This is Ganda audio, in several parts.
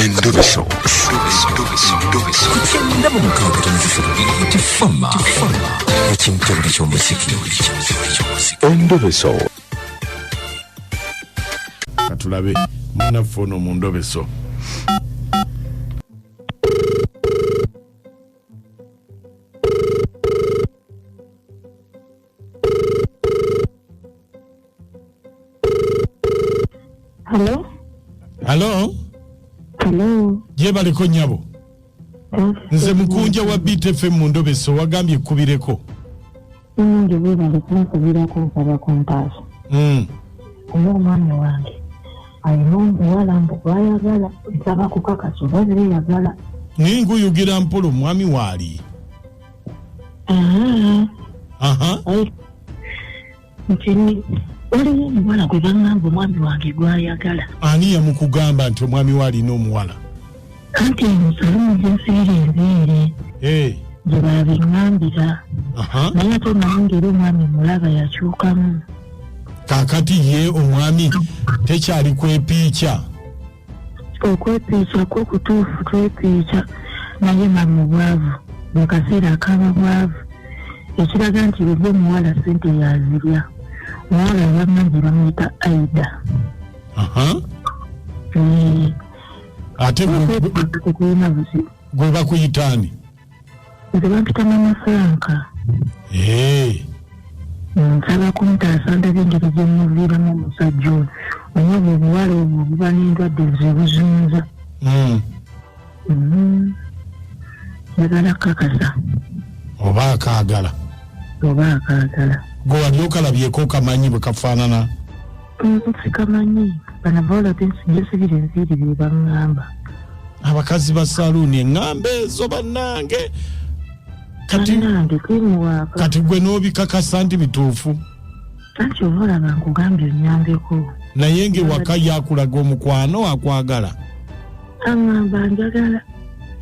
Endobeso. Ku kyenda mu mukaaga tono ssatu tifama ekimtebule ky'omuziki. Endobeso. Katulabe munnaffe ono mu ndobeso. Halo? Halo? Halo? Gyebaleko nnyabo. Nze mukunja wa BTFM mu ndobeso, wagambye ekkubireko. Nnyingi weebale kunkubirako, nsaba kuntaasa. Era omwami wange alina omuwala mbu gw'ayagala, nsaba kukakasa oba beeyagala. Naye nguyugira mpola, omwami waali. Aha. Nti waliwo omuwala gwe baŋŋamba omwami wange gw'ayagala. Ani yamukugamba nti omwami we alina omuwala? Anti eno saluuni gye nsibira enviiri gye babiŋŋambira. Naye ate omanyi ng'era omwami mulaba yakyukamu. Kaakati ye omwami tekyali kwepiica? Okwepiica kwo kutuufu twepiica, naye maama obwavu buli kaseera akaaba bwavu, ekiraga nti bwe omuwala ssente yazirya. Omuwala baŋŋambye bamuyita Aida. Ate tekulina buzibu. Gwe bakuyita ani? Nze bampita Mama Franka. Nsaba kuntaasa ndabe engeri gye mmuviiramu omusajja ono. Omanyi obuwala obwo buba n'endwadde zebuzunza. Njagala kukakasa. Oba akaagala. Oba akaagala. Gwe wali okalabyeko okamanyi bwe kafaanana? Sikamanyi. Bano abawala gye nsibira enviiri bye baŋŋamba. Abakazi ba saluuni eŋŋamba ezo bannange. Kati Bannange timuwaaka. Kati gwe n'obikakasa nti bituufu? Anti oba olaba nkugambye onnyambeko. Naye ng'ewaka yakulaga omukwano, akwagala? Aŋŋamba njagala.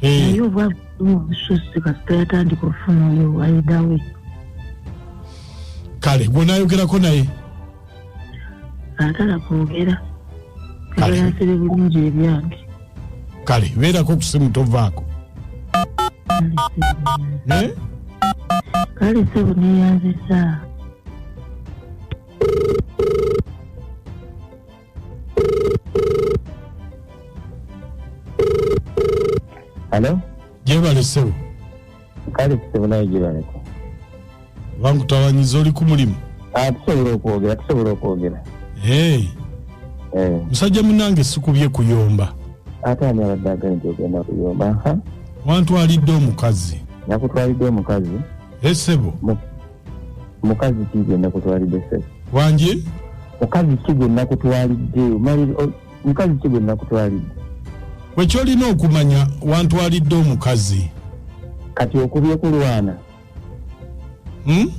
Naye obwavu obususse kasita yatandika okufuna oyo Aida we. Kale gwe naayogerako naye? Saagala kwogera. Kale. Njagala nsibe bulungi ebyange. Kale beerako ku simu, tovaako. Eh? Kale ssebo, neeyanzizza. Halo? Gyebale ssebo. Kale ssebo, naye gyebaleko. Bankutawanyiza, oli ku mulimu? Ah, tusobola okwogera, tusobola okwogera. Hey. Eh, Musajja munange, sikubye kuyomba. Ate ani abadde agambye nti ogenda kuyomba? Aha. Wantwalidde omukazi. Nakutwalidde omukazi? Esebo. Mukazi ki gwe nakutwalidde, ssebo? Wangi? Mukazi ki gwe nakutwalidde? Mukazi ki gwe nakutwalidde? Wekyolina okumanya, wantwalidde omukazi. Kati okubye kulwana? Hmm?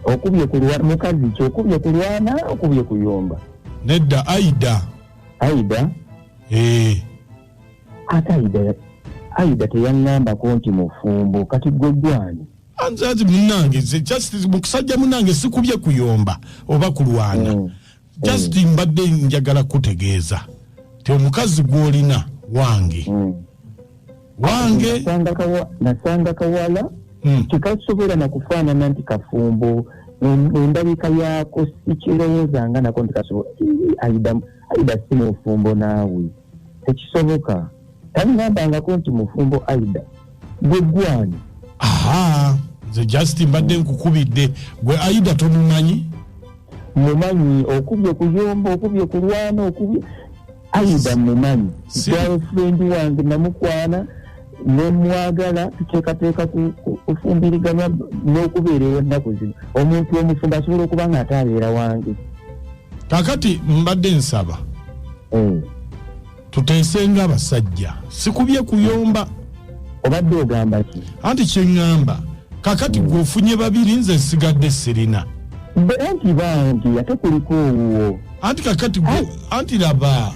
Okubye kulwana? Mukazi ki? Okubye kulwana, okubye kuyomba? Nedda, Aida. Aida? Eh. Ate Aida, Aida teyaŋŋambako nti mufumbo. Kati gwe gwani? Anzazi munange, nze just musajja munange sikubye kuyomba oba kulwana. Just mbadde njagala kutegeeza ti omukazi gw'olina wange. Wange. Nasanga kawala tekasobola nakufaanana nti kafumbo. Endabika yaako sikirowoozanga nako nti kasobola. Aida, Aida si mufumbo naawe, tekisoboka. Taŋŋambangako nti mufumbo. Aida gwe gwani? Aha, nze just mbadde nkukubidde. Gwe Aida tomumanyi? Mumanyi. Okubye kuyomba, okubye kulwana, okubye Aida mumanyi. Girlfriend wange, namukwana nemwagala, tuteekateeka kufumbiriganwa n'okubeerewo ennaku zino. Omuntu omufumbo asobola okuba nga ate abeera wange? Kakati mbadde nsaba tuteese nga abasajja, sikubye kuyomba. Obadde ogamba ki? Anti kyeŋŋamba, kakati gwe ofunye babiri, nze nsigadde sirina. Anti bangi, ate kuliko owuwo. Anti kakati gwe, anti laba,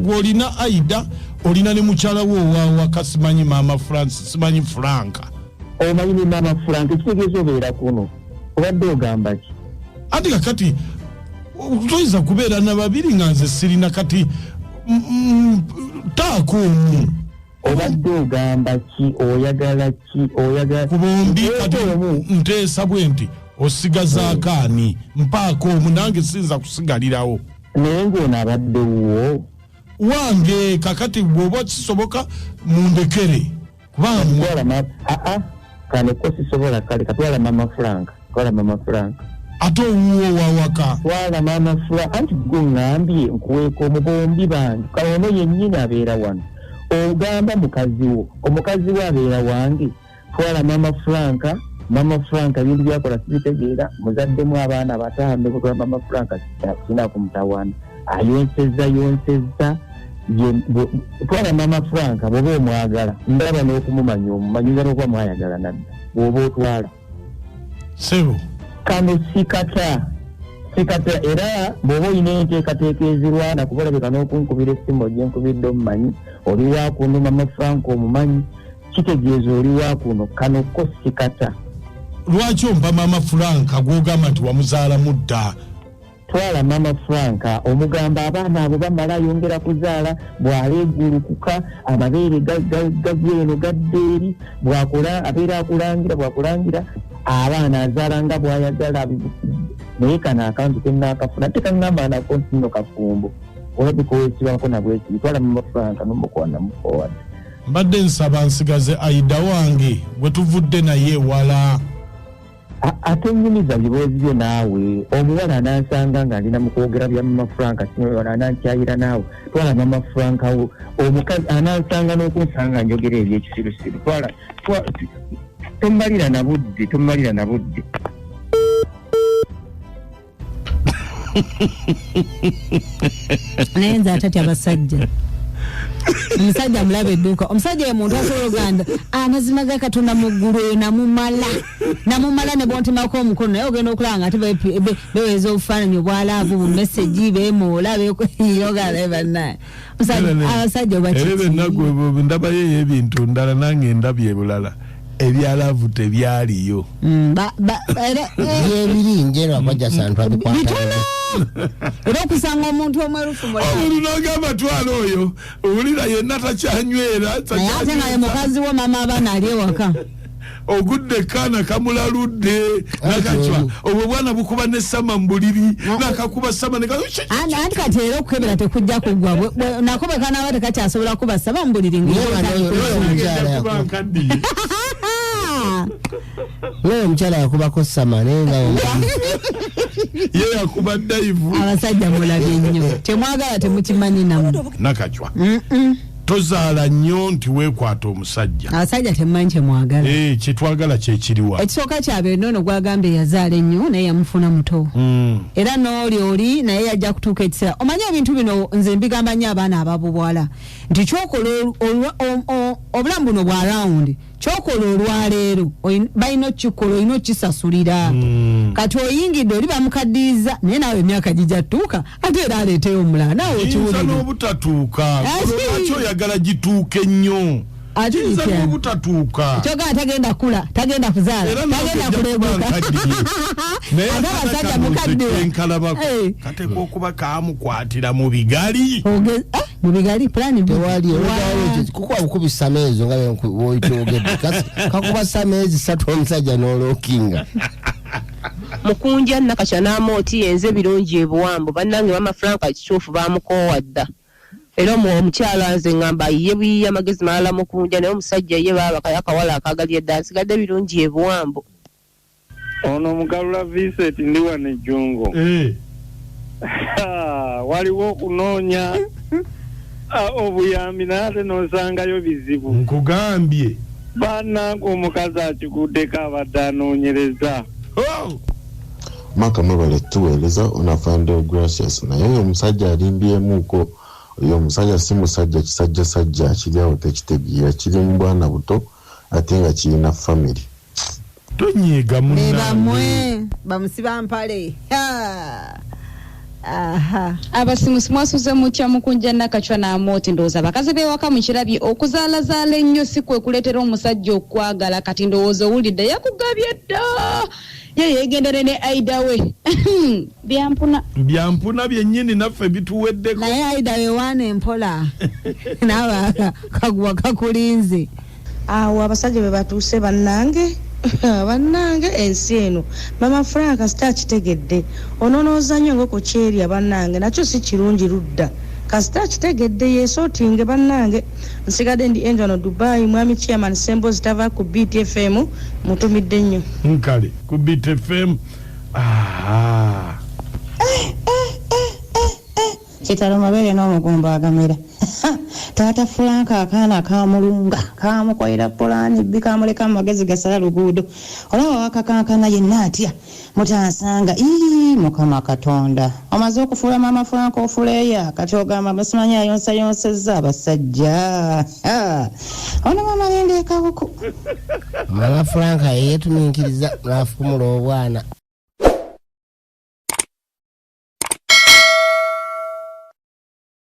gwe olina Aida, olina ne mukyala wo owawaka, simanyi Maama Francis, simanyi Franka. Omanyi ne Maama Frank? Ekitegeeza obeera kuno. Obadde ogamba ki? Anti kakati toyinza kubeera na babiri nga nze sirina. Kati Taako omu. Obadde ogamba ki? Oyagala ki? Oyagala Ku bombi kati nteesa bwe nti osigazaako ani? Mpaako omu, nange siyinza kusigalirawo. Naye ng'ono abadde wuwo. Wange kakati bw'oba kisoboka mundekere kubanga Aa, kano ko sisobola. Kale katwala Mama Frank, twala Mama Frank. Ate owuwo wawaka? Twala Mama Frank, anti gwe ŋŋambye nkuweeka omu. Bombi bange, ono yennyini abeera wano. Ogamba mukazi wo, omukazi wo abeera wange. Twala Mama Frank. Mama Frank ebintu byakola sibitegeera. Muzaddemu abaana bataano. Bwetwala Mama Frank sina kumutawaana, ayonseza yonseza. Twala Mama Frank bw'oba omwagala. Ndaba n'okumumanya omumanyiza n'okuba mwayagala nadda bw'oba otwala. Sebo. Kano sikata, sikata. Era bw'oba olina enteekateeka ezirwana, kuba olabika n'okunkubira essimu ogyenkubidde omumanyi oli wakuno. Mama Frank omumanyi, kitegeeza oli wakuno. Kano ko sikata. Lwaki ompa Mama Frank gwogamba nti wamuzaalamu dda? Twala Mama Frank. Omugamba abaana abo bamala ayongera kuzaala, bw'aleegulukuka amabeere gagwa eno gadda eri, bwakola abeera akulangira, bwakulangira abaana azaala nga bw'ayagala. Naye kano akantu kenaakafuna tekaŋŋamba nako nti nno kafumbo, olabika owesibako nabwesibi. Twala Mama Frank nomukwana mukowadde. Mbadde nsaba nsigaze Aida wange gwe tuvudde naye ewala. Ate nyumiza biboozi byo naawe. Omuwala anansanga nga ndina mu kwogera bya Mama Frank anankyayira. Naawe twala Mama Frank wo. Omukazi anansanga n'okunsanga njogera ebyekisirusiru. Twala, tomalira na budde, tomalira na budde. Naye nze atatya abasajja. Omusajja mulaba edduuka, omusajja ye muntu asobola oganda amazima ga Katonda mu ggulu eyo namumala, namumala ne bontemako omukono. Naye ogenda okulaba nga ate beweza obufaananyi obwa love bu message, bemoola beyoga bannaye. Abasajja oba Era benaku ndabayo ebintu ndala, nange ndabye bulala, ebya love tebyaliyo. Byebiri njerwa kwajja abikwata. Bitono era okusanga omuntu omwerufu mulala. Olulu nagamba twala oyo, owulira yenna takyanywera. Naye ate nga ye mukazi wo, mama abaana ali ewaka. Ogudde kaana kamulaludde nakacwa, obwo bwana bukuba ne sama mu buliri, nakakuba sama. Anti kati era okukebera tekujja kuggwa. Nako bwe kanaaba tekakyasobola kuba saba mu buliri. Nkaddiye. Naye omukyala yakubako sama, naye nga Ye yakuba dive. Abasajja mulabye nnyo, kyemwagala temukimanyi namu. Nakacwa, tozaala nnyo nti weekwata omusajja. Abasajja temumanyi kyemwagala. Eh, kyetwagala kyekiriwa? Ekisooka kyabwe noono gwagambye yazaala ennyo, naye yamufuna muto. Era n'oli oli naye yajja kutuuka ekiseera. Omanye ebintu bino nze mbigamba nnyo abaana ababubwala nti kyokola obulamu buno bwa round, kyokola olwaleero balina okukikola, olina okkisasulira. Kati oyingidde oli bamukaddiyiza, naye naawe emyaka gijja tutuuka ate era aleeteyo omulala naawe Yinza okiwulire. n'obutatuuka. Ati. Lwaki oyagala gituuke nnyo? Ate Yinza bitya? n'obutatuuka. Kyogala tagenda kula, tagenda kuzaala, Era naawe tagenda ojja kuba kuleguka. nkaddiye. Naye Ate abasajja akana kano nze mukaddiwa. kyenkalabako Eh. kateekwa okuba kamukwatira mu bigali. Mu bigali plan B. Tewali kukuba bukubi sama ezo nga wokyogedde. Kakuba sama ezi 3 omusajja n'olookinga. Mukunja Nakakya n'amooti yenze birungi ebuwambo. Bannange, Mama Frank kituufu bamukoowa dda. Era omukyala nze ŋŋamba ye buyiye amagezi malala mukunja, naye omusajja ye baaba akawala akagalya dda, nsigadde birungi ebuwambo. Ono Mugalula Vincent, ndi wano ejjungo. Waliwo okunoonya obuyambi, naye ate n'osangayo bizibu. Nkugambye. Bannange, omukazi akiguddeko abadde anoonyereza. Oh! Maka mwebale tuweereza onafande Gracious, naye oyo omusajja alimbyemuuko. Oyo omusajja si musajja, kisajjasajja akiri awo tekitegeera, kiri mu bwana buto ate nga kirina family. Tonyiiga Be munnange. bamwe bamusiba mpale. Ha! Aha. Abasimusi mwasuze mutya? Mukunja, Nakacwa n'Amooti, ndowooza abakazi b'ewaka mukirabye, okuzaalazaala ennyo si kwe kuleetera omusajja okwagala. Kati ndowooza owulidde, yakugabye dda, ye yeegendere ne Aida we byampuna. Byampuna byennyini, naffe bituweddeko. Naye Aida, wewaana empola, naawe kaguwa kakulinze. Awo abasajja bwe batuuse, bannange, bannange, ensi eno. Mama Frank kasita akitegedde, ononooza nnyo ngoko kyerya, bannange, nakyo si kirungi ludda. Kasita akitegedde, yeesootinge. Bannange, nsigadde ndi enjano Dubai. Mwami chairman Sembozi tava ku BTFM, mutumidde nnyo. Nkale ku Beat FM. Aha. Kitalo, mabeere n'omugumba agamera. Taata Fulanka akaana kamulunga, kamukolera pulaani bbi, kamuleka mu magezi gasala luguudo. Olaba wakakankana yenna, atya mutansanga. Ii, Mukama Katonda, omaze okufuula maama Fulanka ofuleeya, kati ogamba basimanyi ayonsayonsezza abasajja. Ah, ono mama linda ekawuku. Mama Franka yeyetuminkiriza n'afukumula obwana.